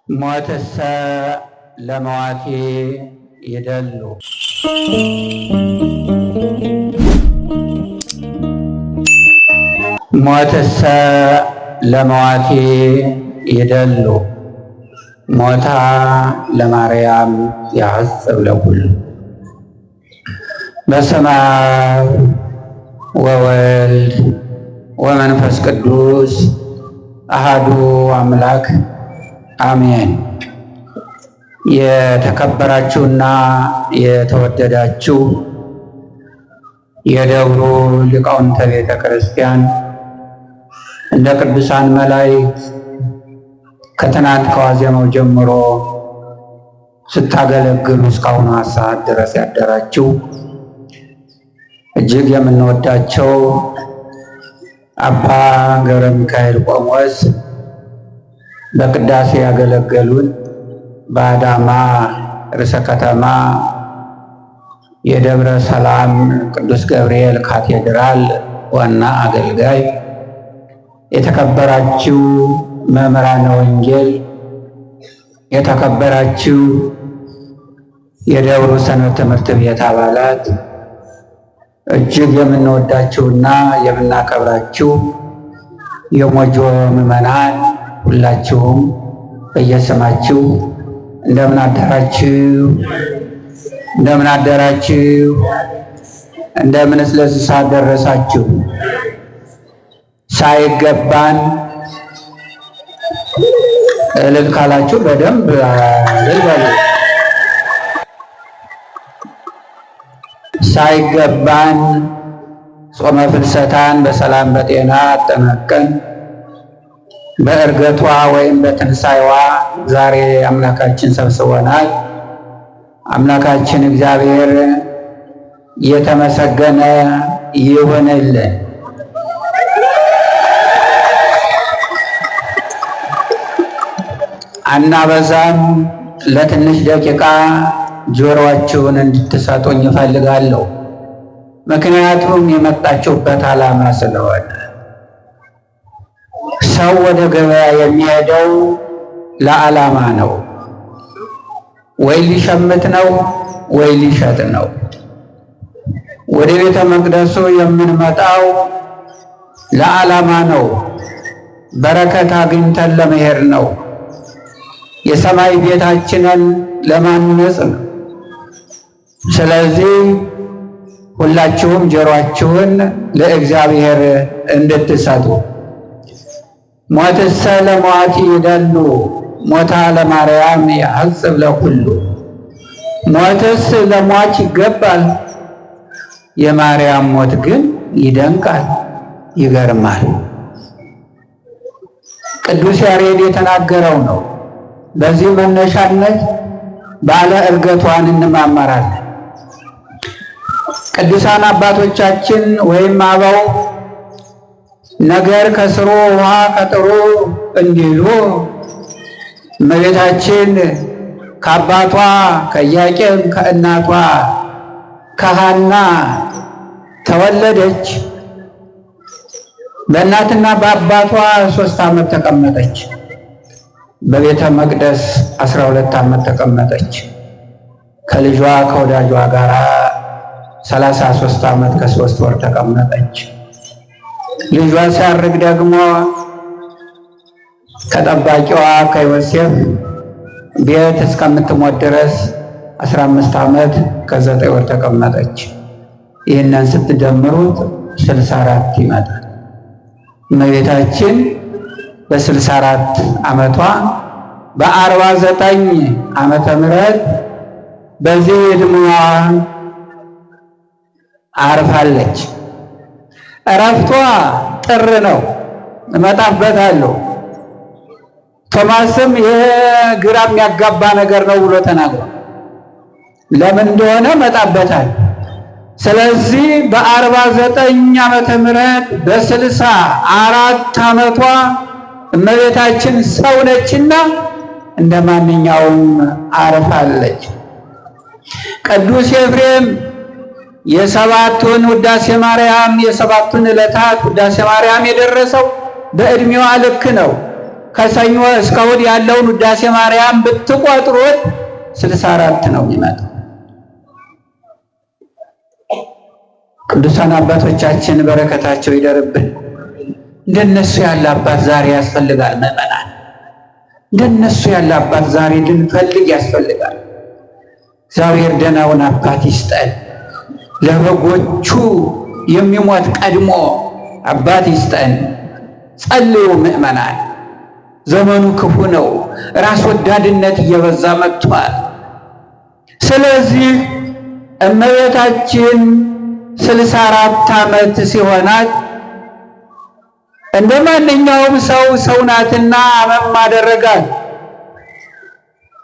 ሞትሰ ለመዋቲ ይደሉ። ሞትሰ ለመዋቲ ይደሉ ሞታ ለማርያም ያዕጽብ ለኩሉ። በስመ አብ ወወልድ ወመንፈስ ቅዱስ አሃዱ አምላክ አሜን። የተከበራችሁና የተወደዳችሁ የደብሩ ሊቃውንተ ቤተ ክርስቲያን፣ እንደ ቅዱሳን መላእክት ከትናንት ከዋዜማው ጀምሮ ስታገለግሉ እስካሁኑ ሰዓት ድረስ ያደራችሁ፣ እጅግ የምንወዳቸው አባ ገብረ ሚካኤል ቆሞስ፣ በቅዳሴ ያገለገሉን በአዳማ ርዕሰ ከተማ የደብረ ሰላም ቅዱስ ገብርኤል ካቴድራል ዋና አገልጋይ፣ የተከበራችሁ መምህራነ ወንጌል፣ የተከበራችሁ የደብሩ ሰንበት ትምህርት ቤት አባላት፣ እጅግ የምንወዳችሁና የምናከብራችሁ የሞጆ ምዕመናን፣ ሁላችሁም በየስማችሁ እንደምን አደራችሁ? እንደምን አደራችሁ? እንደምንስ ለዚህ ሰዓት ደረሳችሁ? ሳይገባን እልል ካላችሁ በደንብ እልል በሉ። ሳይገባን ጾመ ፍልሰታን በሰላም በጤና አጠናቀን በእርገቷ ወይም በትንሳኤዋ ዛሬ አምላካችን ሰብስቦናል። አምላካችን እግዚአብሔር የተመሰገነ ይሁንልን። አናበዛም። ለትንሽ ደቂቃ ጆሮአችሁን እንድትሰጡኝ እፈልጋለሁ። ምክንያቱም የመጣችሁበት ዓላማ ስለሆነ። ሰው ወደ ገበያ የሚሄደው ለዓላማ ነው። ወይ ሊሸምት ነው፣ ወይ ሊሸጥ ነው። ወደ ቤተ መቅደሱ የምንመጣው ለዓላማ ነው። በረከት አግኝተን ለመሄድ ነው። የሰማይ ቤታችንን ለማነጽ ነው። ስለዚህ ሁላችሁም ጆሮአችሁን ለእግዚአብሔር እንድትሰጡ። ሞትሰ ለሟቲ ይደሉ ሞታ ለማርያም ያዕጽብ ለኩሉ። ሞትስ ለሟች ይገባል፣ የማርያም ሞት ግን ይደንቃል፣ ይገርማል። ቅዱስ ያሬድ የተናገረው ነው። በዚህ መነሻነት ባለ ዕርገቷን እንማማራለን። ቅዱሳን አባቶቻችን ወይም አበው ነገር ከስሩ ውሃ ከጥሩ እንዲሉ፣ እመቤታችን ከአባቷ ከኢያቄም ከእናቷ ከሐና ተወለደች። በእናትና በአባቷ 3 ዓመት ተቀመጠች። በቤተ መቅደስ 12 ዓመት ተቀመጠች። ከልጇ ከወዳጇ ጋር 33 ዓመት ከ3 ወር ተቀመጠች። ልጇ ሲያርግ ደግሞ ከጠባቂዋ ከዮሴፍ ቤት እስከምትሞት ድረስ 15 ዓመት ከ9 ወር ተቀመጠች። ይህንን ስትደምሩት 64 ይመጣል። እመቤታችን በ64 ዓመቷ በ49 ዓመተ ምህረት በዚህ ዕድሜዋ አርፋለች። እረፍቷ ጥር ነው። እመጣበታለሁ። ቶማስም ይሄ ግራ የሚያጋባ ነገር ነው ብሎ ተናግሯል። ለምን እንደሆነ እመጣበታለሁ። ስለዚህ በ49 ዓመተ ምህረት በ64 ዓመቷ እመቤታችን ሰው ነችና እንደ ማንኛውም አርፋለች። ቅዱስ ኤፍሬም የሰባቱን ውዳሴ ማርያም፣ የሰባቱን ዕለታት ውዳሴ ማርያም የደረሰው በዕድሜዋ ልክ ነው። ከሰኞ እስከ እሑድ ያለውን ውዳሴ ማርያም ብትቆጥሩት 64 ነው የሚመጣው። ቅዱሳን አባቶቻችን በረከታቸው ይደርብን። እንደነሱ ያለ አባት ዛሬ ያስፈልጋል። ምዕመናን፣ እንደነሱ ያለ አባት ዛሬ ልንፈልግ ያስፈልጋል። እግዚአብሔር ደህናውን አባት ይስጠን። ለበጎቹ የሚሞት ቀድሞ አባት ይስጠን። ጸልዩ ምዕመናን። ዘመኑ ክፉ ነው። ራስ ወዳድነት እየበዛ መጥቷል። ስለዚህ እመቤታችን 64 ዓመት ሲሆናት እንደ ማንኛውም ሰው ሰው ናትና አመም አደረጋት።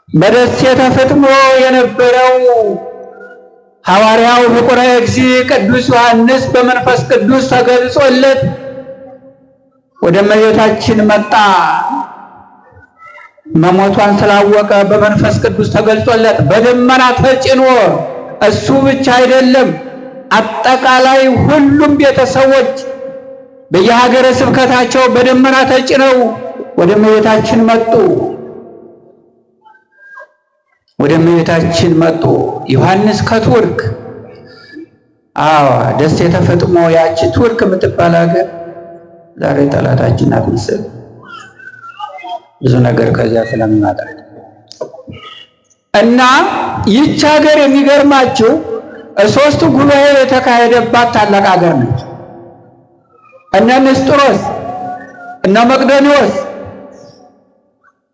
በደሴተ ፍጥሞ የነበረው ሐዋርያው ፍቁረ እግዚእ ቅዱስ ዮሐንስ በመንፈስ ቅዱስ ተገልጾለት ወደ እመቤታችን መጣ። መሞቷን ስላወቀ በመንፈስ ቅዱስ ተገልጾለት በደመና ተጭኖ፣ እሱ ብቻ አይደለም፣ አጠቃላይ ሁሉም ቤተሰቦች በየሀገረ ስብከታቸው በደመና ተጭነው ወደ እመቤታችን መጡ። ወደ እመቤታችን መጡ። ዮሐንስ ከቱርክ፣ አዎ ደሴተ ፍጥሞ፣ ያቺ ቱርክ የምትባል ሀገር ዛሬ ጠላታችን ናት መሰለኝ፣ ብዙ ነገር ከዚያ ስለሚመጣ። እና ይህች ሀገር የሚገርማችሁ ሦስቱ ጉባኤ የተካሄደባት ታላቅ ሀገር ነች። እነ ንስጥሮስ፣ እነ መቅዶኒዎስ፣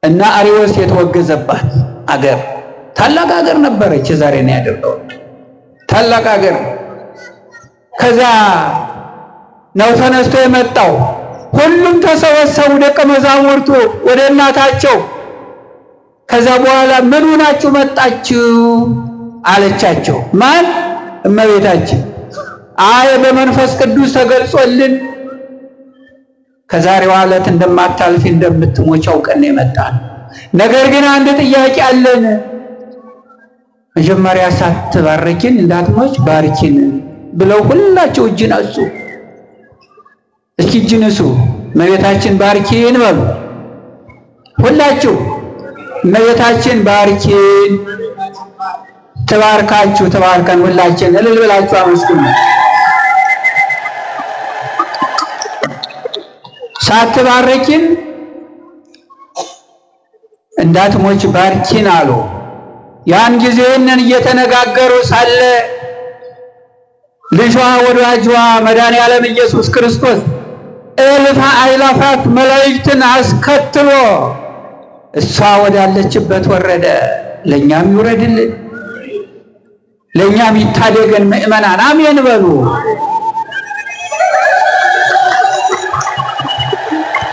እነ አሪዎስ የተወገዘባት አገር ታላቅ ሀገር ነበረች። ዛሬ ነው ያደርገው ታላቅ ሀገር። ከዛ ነው ተነስቶ የመጣው። ሁሉም ተሰበሰቡ ደቀ መዛሙርቱ ወደ እናታቸው። ከዛ በኋላ ምን ሆናችሁ መጣችሁ አለቻቸው። ማን? እመቤታችን። አይ በመንፈስ ቅዱስ ተገልጾልን ከዛሬዋ ዕለት እንደማታልፊ እንደምትሞች አውቀን የመጣ ነው። ነገር ግን አንድ ጥያቄ አለን። መጀመሪያ ሳትባርኪን እንዳትሞች ባርኪን ብለው ሁላቸው እጅ ነሱ። እስኪ እጅ ንሱ። እመቤታችን ባርኪን በሉ ሁላችሁ። እመቤታችን ባርኪን። ትባርካችሁ፣ ትባርከን ሁላችን እልል ብላችሁ አመስግኑ። ሳትባርኪን እንዳትሞች ባርኪን አሉ። ያን ጊዜ ይህንን እየተነጋገሩ ሳለ ልጇ ወዳጇ መድኃኔዓለም ኢየሱስ ክርስቶስ እልፍ አእላፋት መላእክትን አስከትሎ እሷ ወዳለችበት ወረደ። ለእኛም ይውረድልን፣ ለእኛም ይታደገን። ምእመናን አሜን በሉ።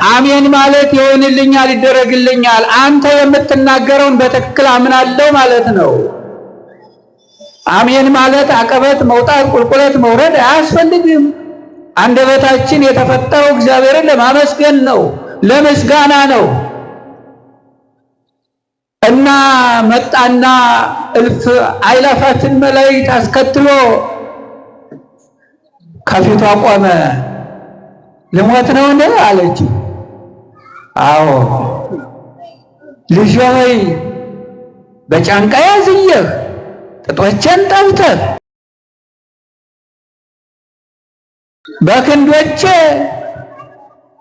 አሜን ማለት ይሆንልኛል፣ ይደረግልኛል፣ አንተ የምትናገረውን በትክክል አምናለሁ ማለት ነው። አሜን ማለት አቀበት መውጣት ቁልቁለት መውረድ አያስፈልግም። አንደበታችን የተፈጠረው እግዚአብሔርን ለማመስገን ነው፣ ለምስጋና ነው። እና መጣና እልፍ አእላፋትን መላእክት አስከትሎ ከፊቷ ቆመ። ልሞት ነው እንዴ አለችው። አዎ ልጄ ሆይ፣ በጫንቃ ያዝየህ ጥጦቼን ጠብተህ በክንዶቼ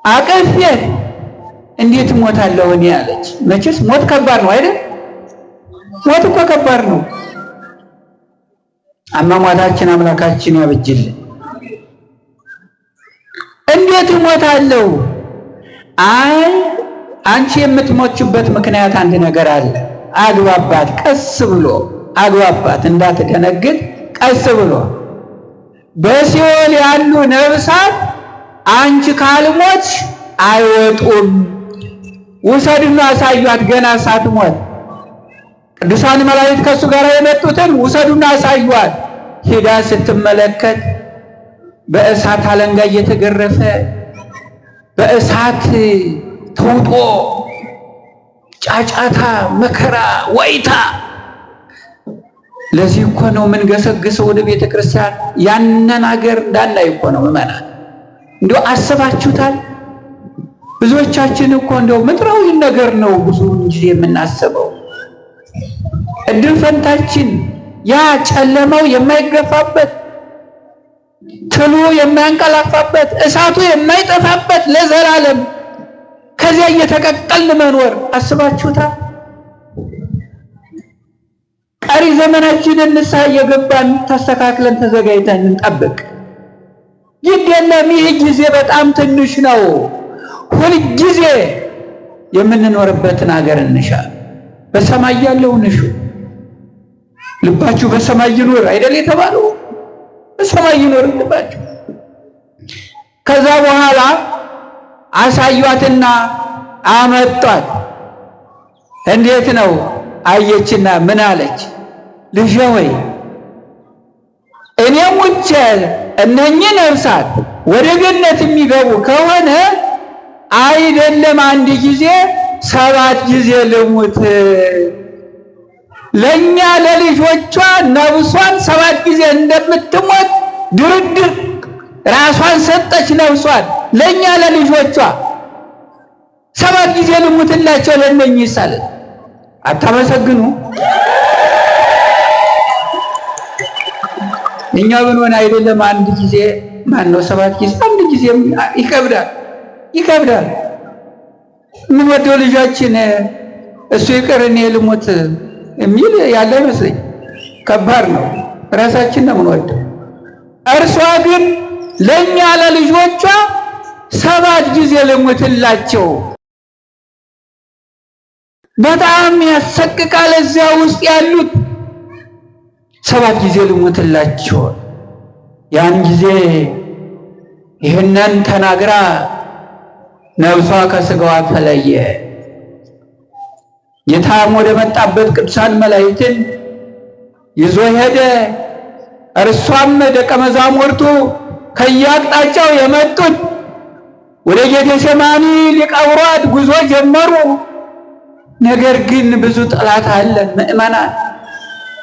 አቅፌህ እንዴት እሞታለሁ እኔ አለች። መቼስ ሞት ከባድ ነው አይደል? ሞት እኮ ከባድ ነው። አሟሟታችን አምላካችን ያብጅልን። እንዴት እሞታለሁ? አይ አንቺ የምትሞችበት ምክንያት አንድ ነገር አለ። አግባባት፣ ቀስ ብሎ አግባባት፣ እንዳትደነግጥ ቀስ ብሎ። በሲኦል ያሉ ነፍሳት አንቺ ካልሞች አይወጡም። ውሰድና አሳዩአት፣ ገና ሳትሞት ቅዱሳን መላእክት ከእሱ ጋር የመጡትን ውሰዱና አሳዩአት። ሂዳ ስትመለከት በእሳት አለንጋ እየተገረፈ፣ በእሳት ተውጦ፣ ጫጫታ፣ መከራ፣ ዋይታ። ለዚህ እኮ ነው የምንገሰግሰው ወደ ቤተ ክርስቲያን፣ ያንን አገር እንዳናይ እኮ ነው። ምዕመናን እንዲሁ አስባችሁታል? ብዙዎቻችን እኮ እንደው ምድራዊ ነገር ነው ብዙ ጊዜ የምናስበው። እድል ፈንታችን ያ ጨለማው የማይገፋበት፣ ትሉ የማያንቀላፋበት፣ እሳቱ የማይጠፋበት ለዘላለም ከዚያ እየተቀቀልን መኖር አስባችሁታል? ቀሪ ዘመናችንን ንስሐ እየገባን ተስተካክለን ተዘጋጅተን እንጠብቅ። ግድ የለም ይህ ጊዜ በጣም ትንሽ ነው። ሁልጊዜ የምንኖርበትን ሀገር እንሻ። በሰማይ ያለውን እሹ። ልባችሁ በሰማይ ይኑር አይደል የተባለው? በሰማይ ይኑር ልባችሁ። ከዛ በኋላ አሳዩአትና አመጧት። እንዴት ነው አየችና ምን አለች? ልጄ ሆይ እኔ ሙቼ እነኚህ ነፍሳት ወደ ገነት የሚገቡ ከሆነ አይደለም አንድ ጊዜ 7 ጊዜ ልሙት። ለኛ ለልጆቿ ነፍሷን 7 ጊዜ እንደምትሞት ድርድር ራሷን ሰጠች። ነፍሷን ለኛ ለልጆቿ 7 ጊዜ ልሙትላቸው ለእነኚህ ሳለ አታመሰግኑ? እኛ ብንሆን አይደለም አንድ ጊዜ ማን ነው 7 ጊዜ አንድ ጊዜ ይከብዳል፣ ይከብዳል። የምንወደው ልጃችን እሱ ይቅር እኔ ልሙት የሚል ያለ አይመስለኝ። ከባድ ነው። ራሳችን ነው የምንወደው። እርሷ ግን ለኛ ለልጆቿ 7 ጊዜ ልሙትላቸው። በጣም ያሰቅቃል። እዚያ ውስጥ ያሉት 7 ጊዜ ልሙትላቸው። ያን ጊዜ ይህንን ተናግራ ነፍሷ ከስጋዋ ተለየ። ጌታም ወደ መጣበት ቅዱሳን መላእክትን ይዞ ሄደ። እርሷም ደቀ መዛሙርቱ ከየአቅጣጫው የመጡት ወደ ጌቴሴማኒ ሊቀብሯት ጉዞ ጀመሩ። ነገር ግን ብዙ ጠላት አለ ምዕመናን።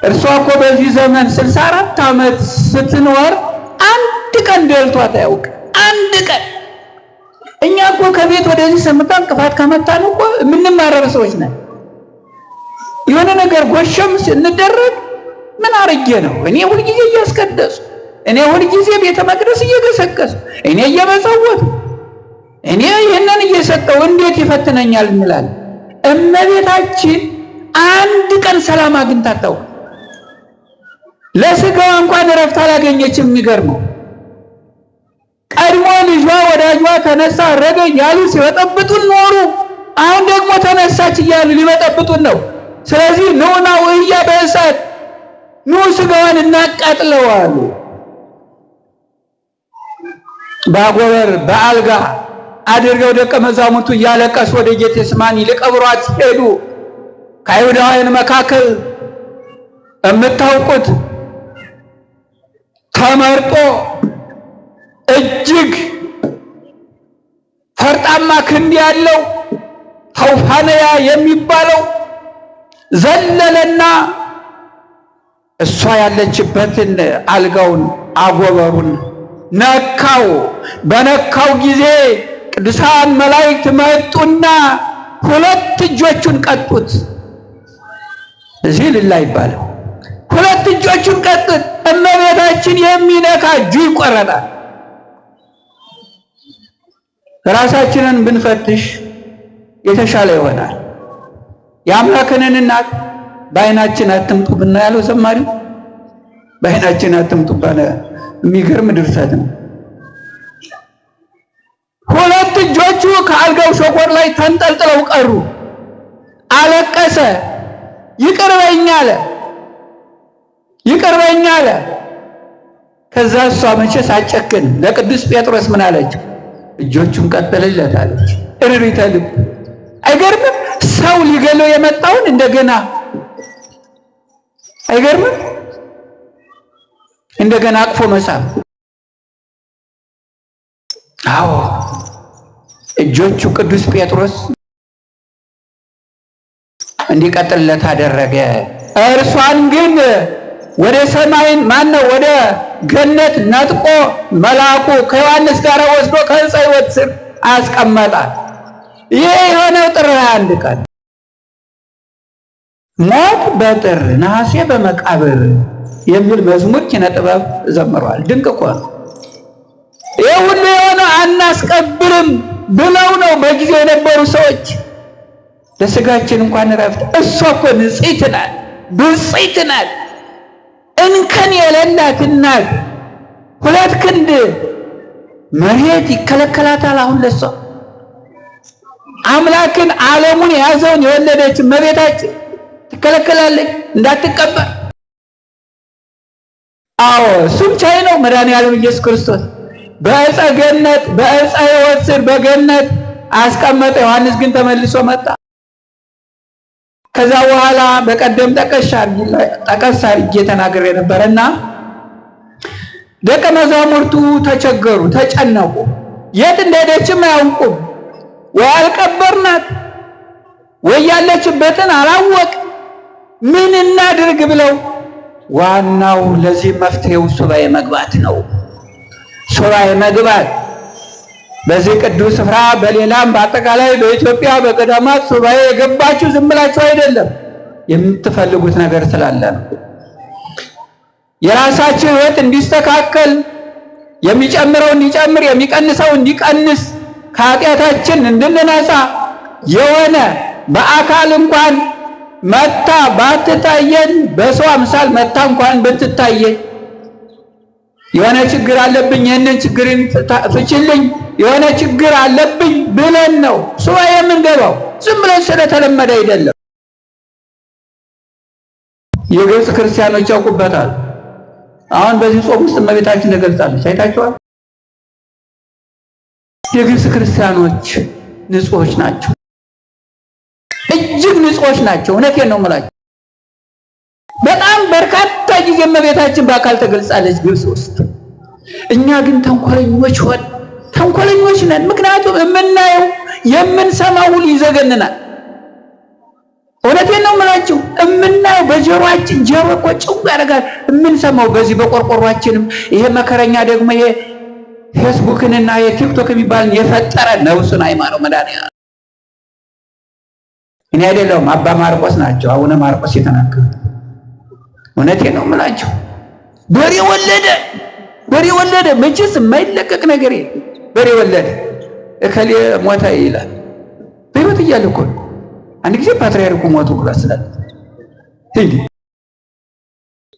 እርሷ እኮ በዚህ ዘመን 64 ዓመት ስትኖር አንድ ቀን ደልቷት አያውቅም። አንድ ቀን። እኛ እኮ ከቤት ወደዚህ ስንመጣ እንቅፋት ከመታን እኮ የምንማረር ሰዎች ነን። የሆነ ነገር ጎሸም ስንደረግ ምን አርጌ ነው እኔ ሁልጊዜ እያስቀደሱ፣ እኔ ሁልጊዜ ቤተ መቅደስ እየገሰገሱ፣ እኔ እየመጸወቱ፣ እኔ ይህንን እየሰጠው እንዴት ይፈትነኛል እንላለን። እመቤታችን አንድ ቀን ሰላም አግኝታ አታውቅም። ለስጋዋ እንኳን እረፍት አላገኘችም። የሚገርመው ቀድሞ ልጇ ወዳጇ ተነሳ አረገ እያሉ ሲበጠብጡን ኖሩ። አሁን ደግሞ ተነሳች እያሉ ሊበጠብጡን ነው። ስለዚህ ኑና ውህያ በእሳት ኑ ስጋዋን እናቃጥለው አሉ። ባጎበር በአልጋ አድርገው ደቀ መዛሙርቱ እያለቀሱ ወደ ጌቴሴማኒ ሊቀብሯት ሄዱ። ከአይሁዳውያን መካከል የምታውቁት ተመርጦ እጅግ ፈርጣማ ክንድ ያለው ተውፋንያ የሚባለው ዘለለና እሷ ያለችበትን አልጋውን አጎበሩን ነካው። በነካው ጊዜ ቅዱሳን መላእክት መጡና 2 እጆቹን ቀጡት። እዚህ ልላ ይባላል። 2 እጆቹን ቀጡት። እመቤታችን የሚነካ እጁ ይቆረጣል። ራሳችንን ብንፈትሽ የተሻለ ይሆናል። የአምላክንን እናት በዓይናችን አትምጡብን ያለው ዘማሪው፣ በዓይናችን አትምጡብን የሚገርም ድርሰት ነው። 2 እጆቹ ከአልጋው ሾኮር ላይ ተንጠልጥለው ቀሩ። አለቀሰ። ይቅር በይኝ አለ። ይቅር በይኝ አለ። ከዛ እሷ መቼስ አጨክን ለቅዱስ ጴጥሮስ ምን አለችው? እጆቹን ቀጥልለት አለች። እርሪተ ልብ አይገርምም? ሰው ሊገለው የመጣውን እንደገና አይገርምም? እንደገና አቅፎ መሳም። አዎ እጆቹ ቅዱስ ጴጥሮስ እንዲቀጥልለት አደረገ። እርሷን ግን ወደ ሰማይ ማነው ወደ ገነት ነጥቆ መልአኩ ከዮሐንስ ጋር ወስዶ ከዕፀ ሕይወት ስር አስቀመጣት። ይሄ የሆነው ጥር 21 ቀን ሞት በጥር ነሐሴ በመቃብር የሚል መዝሙር ኪነ ጥበብ ዘምረዋል። ድንቅ እኮ ነው። ይህ ሁሉ የሆነ አናስቀብርም ብለው ነው በጊዜው የነበሩ ሰዎች። ለስጋችን እንኳን እረፍት። እሷ እኮ ንጽሕት ናት፣ ብፅዕት ናት፣ እንከን የሌላት እናት። ሁለት ክንድ መሬት ይከለከላታል። አሁን ለሷ አምላክን ዓለሙን የያዘውን የወለደች እመቤታችን ትከለከላለች እንዳትቀበር። አዎ እሱም ቻይ ነው መድኃኒዓለም ኢየሱስ ክርስቶስ በዕፀ ገነት በዕፀ ሕይወት ስር በገነት አስቀመጠ። ዮሐንስ ግን ተመልሶ መጣ። ከዛ በኋላ በቀደም ጠቀስ አድርጌ ተናግሬ ነበረና ደቀ መዛሙርቱ ተቸገሩ፣ ተጨነቁ። የት እንደሄደችም አያውቁም። ወይ አልቀበርናት ወይ ያለችበትን አላወቅ፣ ምን እናድርግ ብለው ዋናው ለዚህ መፍትሄው ሱባኤ መግባት ነው። ሱባኤ መግባት በዚህ ቅዱስ ስፍራ በሌላም በአጠቃላይ በኢትዮጵያ በገዳማት ሱባኤ የገባችሁ ዝም ብላችሁ አይደለም፣ የምትፈልጉት ነገር ስላለ ነው። የራሳችሁ ሕይወት እንዲስተካከል፣ የሚጨምረው እንዲጨምር፣ የሚቀንሰው እንዲቀንስ፣ ከኃጢአታችን እንድንነጻ የሆነ በአካል እንኳን መታ ባትታየን በሰው አምሳል መታ እንኳን ብትታየን የሆነ ችግር አለብኝ፣ ይህንን ችግር ፍችልኝ፣ የሆነ ችግር አለብኝ ብለን ነው ሱባኤ የምንገባው። ዝም ብለን ስለተለመደ አይደለም። የግብፅ ክርስቲያኖች ያውቁበታል። አሁን በዚህ ጾም ውስጥ እመቤታችን ተገልጻለች። አይታችኋል። የግብፅ ክርስቲያኖች ንጹሖች ናቸው፣ እጅግ ንጹሖች ናቸው። እውነቴን ነው የምላቸው። በጣም በርካታ ጊዜ እመቤታችን በአካል ተገልጻለች ግብፅ ውስጥ። እኛ ግን ተንኮለኞች ሆን ተንኮለኞች ነን። ምክንያቱም የምናየው የምንሰማው ሁሉ ይዘገንናል። እውነቴን ነው የምላችሁ። የምናየው በጆሮአችን ጆሮ እኮ ጭው ያደርጋል። የምንሰማው በዚህ በቆርቆሯችንም ይሄ መከረኛ ደግሞ ይሄ ፌስቡክንና የቲክቶክ የሚባልን የፈጠረ ነፍሱን አይማረው መድኃኒዓለም። እኔ አይደለሁም አባ ማርቆስ ናቸው አቡነ ማርቆስ የተናገሩት። እውነቴን ነው የምላችሁ። በሬ ወለደ፣ በሬ ወለደ። መቼስ የማይለቀቅ ነገር በሬ ወለደ፣ እከሌ ሞተ ይላል። በሕይወት እያለ እኮ ነው። አንድ ጊዜ ፓትርያርኩ ሞቱ ብሎ ስላለ እንዴ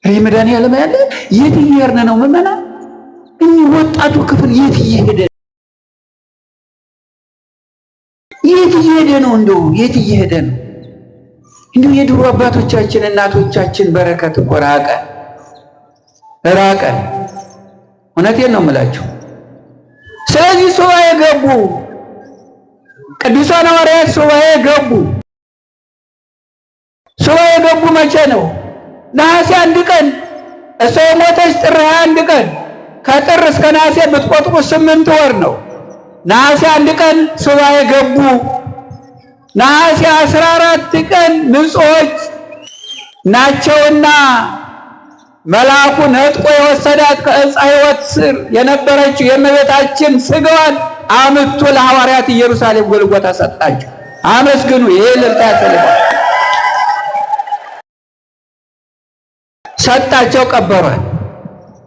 ሬ መድኃኒዓለም ያለ የት እየሄድን ነው? ምዕመናን፣ እኚህ ወጣቱ ክፍል የት እየሄደ የት እየሄደ ነው? እንደው የት እየሄደ ነው? እንዲሁ የድሮ አባቶቻችን እናቶቻችን በረከት እኮ ራቀ ራቀ። እውነቴን ነው የምላችሁ። ስለዚህ ሱባኤ ገቡ፣ ቅዱሳን ሐዋርያት ሱባኤ ገቡ። ሱባኤ ገቡ መቼ ነው? ነሐሴ 1 ቀን። እሷ የሞተች ጥር 21 ቀን። ከጥር እስከ ነሐሴ ብትቆጥሩ 8 ወር ነው። ነሐሴ 1 ቀን ሱባኤ ገቡ። ነሐሴ 14 ቀን ንጹሖች ናቸውና መልአኩ ነጥቆ የወሰዳት ከዕፀ ሕይወት ስር የነበረችው የእመቤታችን ሥጋዋን አምጥቶ ለሐዋርያት ኢየሩሳሌም ጎልጎታ ሰጣቸው። አመስግኑ። ይሄ እልልታ ያስፈልጋል። ሰጣቸው፣ ቀበሯል።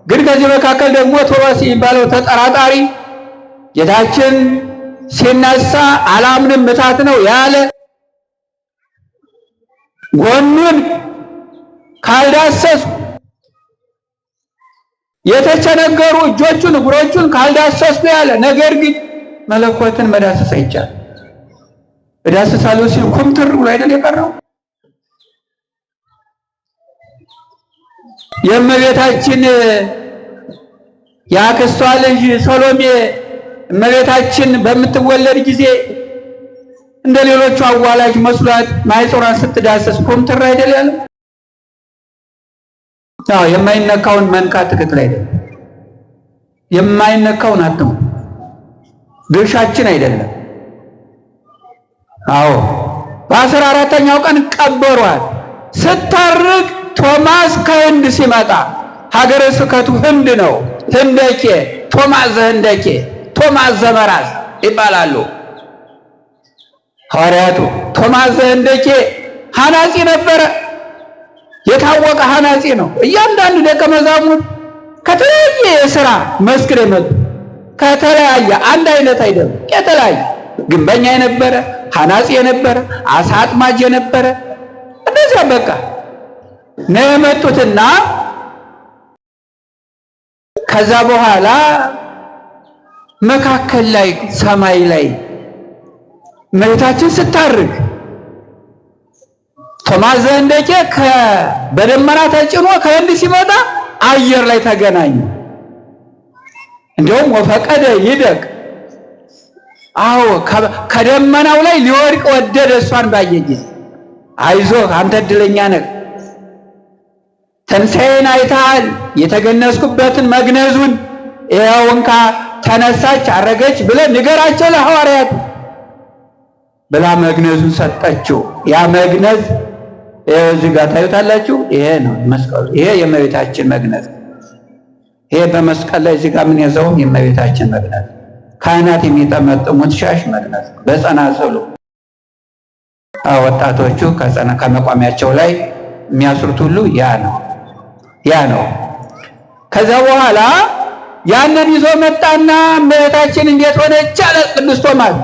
ግን ከዚህ መካከል ደግሞ ቶማስ የሚባለው ተጠራጣሪ ጌታችን ሲነሳ አላምንም ምታት ነው ያለ ጎኑን ካልዳሰስኩ የተቸነገሩ እጆቹን እግሮቹን ካልዳሰስኩ ያለ፣ ነገር ግን መለኮትን መዳሰስ አይቻልም። እዳስሳለሁ ሲል ኩምትር ብሎ አይደል የቀረው? የእመቤታችን የአክስቷ ልጅ ሰሎሜ እመቤታችን በምትወለድ ጊዜ እንደ ሌሎቹ አዋላጅ መስሏት ማኅፀኗን ስትዳሰስ ኮምትር አይደል ያለው? አዎ፣ የማይነካውን መንካት ትክክል አይደለም። የማይነካውን አትሙ፣ ድርሻችን አይደለም። አዎ፣ በ14ኛው ቀን ቀበሯት። ስታርቅ ቶማስ ከህንድ ሲመጣ ሀገረ ስብከቱ ህንድ ነው። ህንደኬ ቶማስ ዘህንደኬ ቶማስ ዘመራስ ይባላሉ። ሐዋርያቱ ቶማስ ዘህንደኬ ሐናጺ ነበረ። የታወቀ ሐናጺ ነው። እያንዳንዱ ደቀ መዛሙርት ከተለያየ የሥራ መስክ የመጡ ከተለያየ አንድ አይነት አይደለም። የተለያየ ግንበኛ የነበረ፣ ሐናጺ የነበረ፣ አሳ አጥማጅ የነበረ እንደዚያ በቃ ነው የመጡትና ከዛ በኋላ መካከል ላይ ሰማይ ላይ እመቤታችን ስታርግ ቶማስ ዘህንደኬ በደመና ተጭኖ ከህንድ ሲመጣ አየር ላይ ተገናኙ። እንዲያውም ወፈቀደ ይደቅ፣ አዎ ከደመናው ላይ ሊወድቅ ወደደ። እሷን ባየ ጊዜ አይዞህ አንተ እድለኛ ነህ፣ ትንሣኤን አይተሃል፣ የተገነዝኩበትን መግነዙን ይኸው እንካ ተነሳች አረገች ብለህ ንገራቸው ለሐዋርያቱ ብላ መግነዙን ሰጠችው። ያ መግነዝ እዚህ ጋር ታዩታላችሁ። ይሄ ነው መስቀሉ። ይሄ የእመቤታችን መግነዝ። ይሄ በመስቀል ላይ እዚህ ጋር ምን ያዘው የእመቤታችን መግነዝ፣ ካህናት የሚጠመጥሙት ሻሽ መግነዝ በጸናጽሉ ወጣቶቹ ከመቋሚያቸው ላይ የሚያስሩት ሁሉ ያ ነው ያ ነው። ከዛ በኋላ ያንን ይዞ መጣና እመቤታችን እንዴት ሆነች አለ ቅዱስ ቶማስ።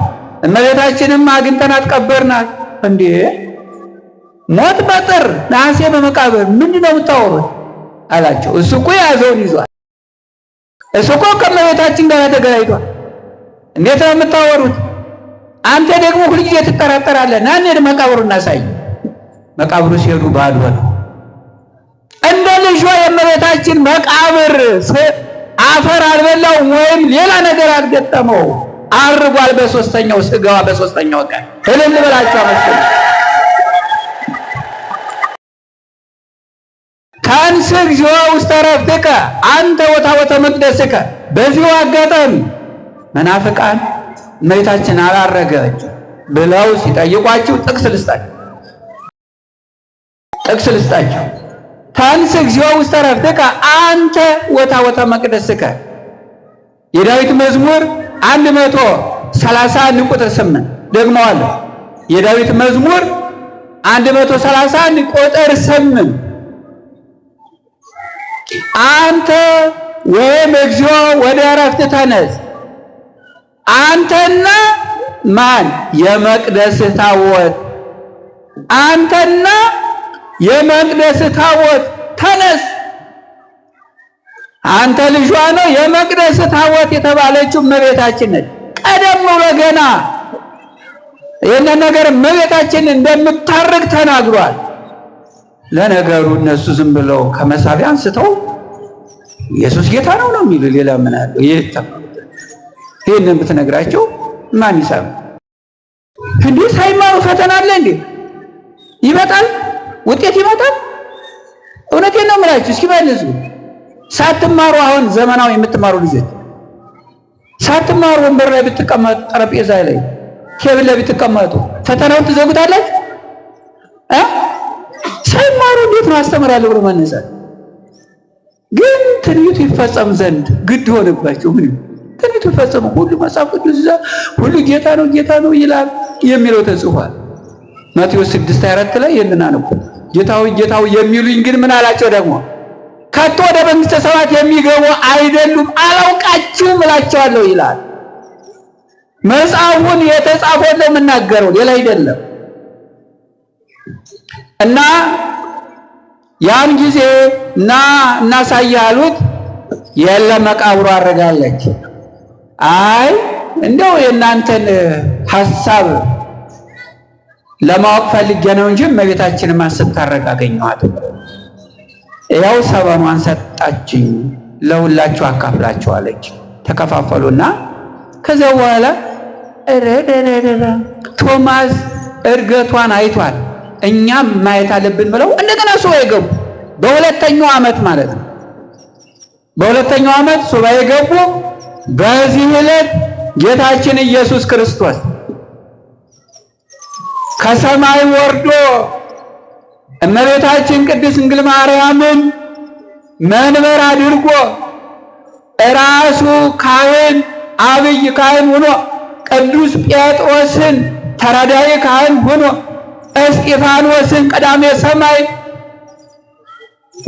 እመቤታችንም አግኝተናት ቀበርናት። እንዴ ሞት በጥር ነሐሴ በመቃብር ምንድን ነው የምታወሩት አላቸው። እሱ እኮ የያዘውን ይዟል። እሱ እኮ ከእመቤታችን ጋር ተገናኝቷል። እንዴት ነው የምታወሩት? አንተ ደግሞ ሁልጊዜ ትጠራጠራለህ። ና እንሂድ መቃብሩ እናሳይ። መቃብሩ ሲሄዱ ባዶ ነው። እንደ ልጇ የእመቤታችን መቃብር አፈር አልበላውም ወይም ሌላ ነገር አልገጠመው። አርጓል። በሶስተኛው ስጋዋ በሶስተኛው ቀን እልል በላቸው አመስግኑ። ተንሥእ እግዚኦ ውስተ ዕረፍትከ አንተ ወታቦተ መቅደስከ። በዚሁ አጋጣሚ መናፍቃን እመቤታችን አላረገች ብለው ሲጠይቋችሁ ጥቅስ ልስጣችሁ ጥቅስ ልስጣችሁ። ተንሥእ እግዚኦ ውስተ ዕረፍትከ አንተ ወታቦተ መቅደስከ የዳዊት መዝሙር 131 ቁጥር 8 ደግመዋለሁ። የዳዊት መዝሙር 131 ቁጥር 8 አንተ ወይም እግዚኦ ወደ ዕረፍት ተነስ፣ አንተና ማን የመቅደስህ ታቦት፣ አንተና የመቅደስህ ታቦት ተነስ። አንተ ልጇ ነው። የመቅደስ ታቦት የተባለችው እመቤታችን ነች። ቀደም ብሎ ገና ይህንን ነገር እመቤታችን እንደምታርግ ተናግሯል። ለነገሩ እነሱ ዝም ብለው ከመሳቢያ አንስተው ኢየሱስ ጌታ ነው ነው የሚሉ ሌላ ምን አለው? ይህንን ብትነግራቸው ማን ይሰማ? እንዴ ሳይማሩ ፈተና አለ እንዴ? ይመጣል፣ ውጤት ይመጣል። እውነቴን ነው የምላችሁ። እስኪ መልሱ። ሳትማሩ አሁን ዘመናዊ የምትማሩ ልጆች ሳትማሩ ወንበር ላይ ብትቀመጡ፣ ጠረጴዛ ላይ table ላይ ብትቀመጡ ፈተናውን ትዘጉታላችሁ እ ሳይማሩ እንዴት ነው አስተምራለሁ ብሎ መነሳት? ግን ትንቢቱ ይፈጸም ዘንድ ግድ ሆነባቸው። ምን ትንቢቱ ይፈጸም ሁሉ መጽሐፍ ቅዱስ እዛ ሁሉ ጌታ ነው ጌታ ነው ይላል የሚለው ተጽፏል። ማቴዎስ 6:24 ላይ ይህንን አንብቡ። ጌታ ሆይ ጌታ ሆይ የሚሉኝ ግን ምን አላቸው ደግሞ ከቶ ወደ መንግሥተ ሰማያት የሚገቡ አይደሉም፣ አላውቃችሁም እላቸዋለሁ ይላል። መጽሐፉን የተጻፈውን ነው የምናገረው፣ ሌላ አይደለም። እና ያን ጊዜ ና እናሳይ አሉት። የለም መቃብሩ አድርጋለች። አይ እንደው የእናንተን ሐሳብ ለማወቅ ፈልጌ ነው እንጂ እመቤታችንማ ስታረግ አገኘኋት። ያው ሰበኗን ሰጣችኝ ለሁላችሁ አካፍላችኋለች። ተከፋፈሉና ከዚያ በኋላ እረረረረ ቶማስ እድገቷን አይቷል፣ እኛም ማየት አለብን ብለው እንደገና ሱባኤ ገቡ። በሁለተኛው ዓመት ማለት ነው። በሁለተኛው ዓመት ሱባኤ ገቡ። በዚህ ዕለት ጌታችን ኢየሱስ ክርስቶስ ከሰማይ ወርዶ እመቤታችን ቅድስት ድንግል ማርያምን መንበር አድርጎ ራሱ ካህን አብይ ካህን ሆኖ ቅዱስ ጴጥሮስን ተራዳኢ ካህን ሆኖ እስጢፋኖስን ቀዳሜ ሰማይ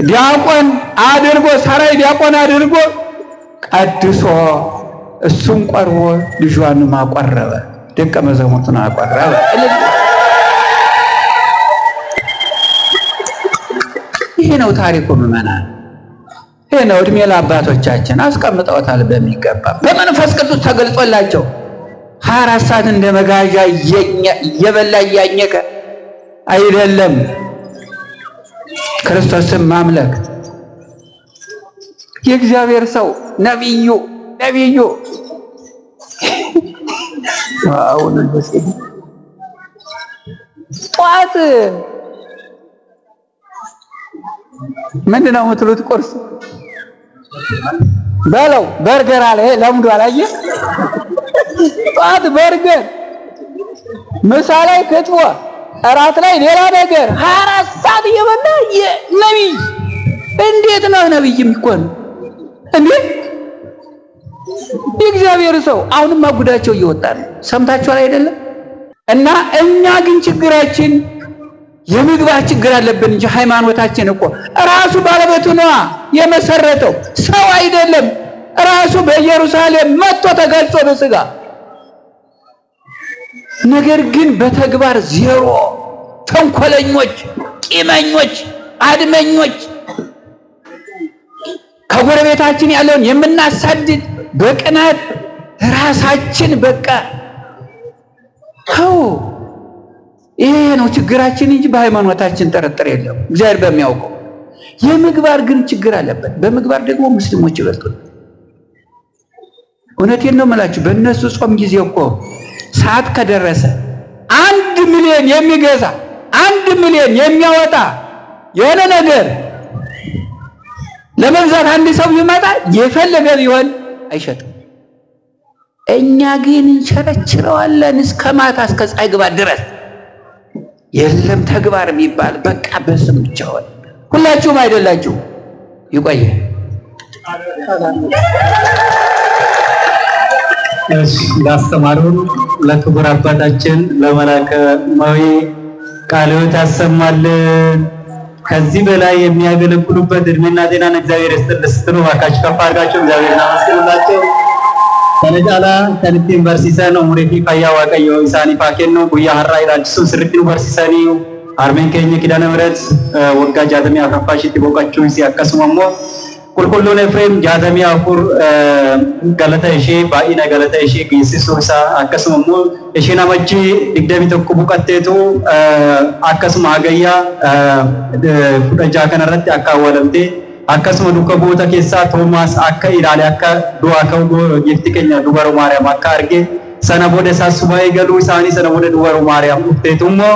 ዲያቆን አድርጎ ሰራይ ዲያቆን አድርጎ ቀድሶ እሱም ቆርቦ ልጇንም አቆረበ፣ ደቀ መዛሙርቱን አቆረበ። ይሄ ነው ታሪኩ ምዕመናን። ይሄ ነው እድሜ ለአባቶቻችን አስቀምጠውታል በሚገባ በመንፈስ ቅዱስ ተገልጾላቸው 24 ሰዓት እንደ መጋዣ እየበላ እያኘከ አይደለም ክርስቶስን ማምለክ። የእግዚአብሔር ሰው ነቢዩ አሁን ጠዋት ምንድን ነው የምትሉት? ቁርስ በለው በርገር አለ ለምዶ አላየ። ጠዋት በርገር፣ ምሳ ላይ ክትፎ፣ እራት ላይ ሌላ ነገር፣ 24 ሰዓት እየበላ ነቢይ እንዴት ነው ነቢይ የሚኮን እንዴ? የእግዚአብሔር ሰው አሁንማ ጉዳቸው እየወጣ ነው። ሰምታችኋል አይደለም? እና እኛ ግን ችግራችን የምግባር ችግር አለብን እንጂ ሃይማኖታችን እኮ ራሱ ባለቤቱ ነዋ የመሰረተው ሰው አይደለም። ራሱ በኢየሩሳሌም መጥቶ ተገልጾ በስጋ ነገር ግን በተግባር ዜሮ፣ ተንኮለኞች፣ ቂመኞች፣ አድመኞች፣ ከጎረቤታችን ያለውን የምናሳድድ በቅናት ራሳችን በቃ ተው። ይሄ ነው ችግራችን እንጂ በሃይማኖታችን ጥርጥር የለም፣ እግዚአብሔር በሚያውቀው። የምግባር ግን ችግር አለበት። በምግባር ደግሞ ሙስሊሞች ይበልጡን። እውነቴን ነው የምላችሁ። በእነሱ ጾም ጊዜ እኮ ሰዓት ከደረሰ 1 ሚሊዮን የሚገዛ 1 ሚሊዮን የሚያወጣ የሆነ ነገር ለመግዛት አንድ ሰው ቢመጣ የፈለገ ቢሆን አይሸጥም። እኛ ግን እንቸረችረዋለን እስከ ማታ እስከ ፀሐይ ግባት ድረስ። የለም ተግባር የሚባል በቃ በስም ብቻ ሆነ። ሁላችሁም አይደላችሁ። ይቆየ። እሺ፣ ላስተማሩን ለክቡር አባታችን ለመላከ መዊ ቃለ ሕይወት ያሰማልን። ከዚህ በላይ የሚያገለግሉበት እድሜና ጤናን እግዚአብሔር ይስጥልን ስትሉ እባካችሁ ከፍ አድርጋችሁ እግዚአብሔርን አመስግኑላቸው። Kana caalaa kan ittiin barsiisan umurii fi fayyaa Waaqayyoo isaaniif haa kennu. Guyyaa har'aa ilaalchisuun sirriitti nu barsiisanii harmeen keenya Kidaana ምህረት waggaa 64ffaa ishiitti boqochuun isii akkasuma immoo qulqulluun Efreem 64 galata ishee baay'ina galata ishee geessisuu isaa akkasuma immoo isheen Amajjii 21 boqotteetu akkasuma Hagayyaa 16 kanarratti akka awwaalamte akkasuma duuka bu'oota keessaa Toomaas akka ilaale akka du'aa ka'u giifti keenya Dubaroo Maariyaam akka arge sana booda isaa subaa'ee galuu isaanii sana booda Dubaroo Maariyaam dhufteetu immoo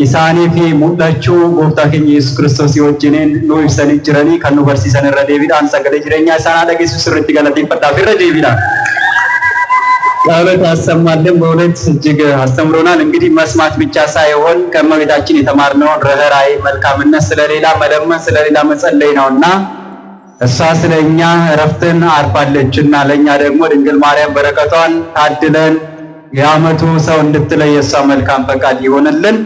isaanii fi mul'achuu gooftaa keenya Yesuus Kiristoos wajjiniin nu ibsanii jiranii kan nu barsiisan irra deebiidhaan sagalee jireenyaa isaan dhageessu sirriitti galateeffadhaaf irra deebiidhaan. ጸሎት ያሰማልን። በእውነት እጅግ አስተምሮናል። እንግዲህ መስማት ብቻ ሳይሆን ከእመቤታችን የተማርነውን ርኅራኄ፣ መልካምነት፣ ስለሌላ መለመን፣ ስለሌላ መጸለይ ነውና እሷ ስለኛ እረፍትን አርፋለችና ለኛ ደግሞ ድንግል ማርያም በረከቷን ታድለን የዓመቱ ሰው እንድትለይ የእሷ መልካም ፈቃድ ይሆንልን።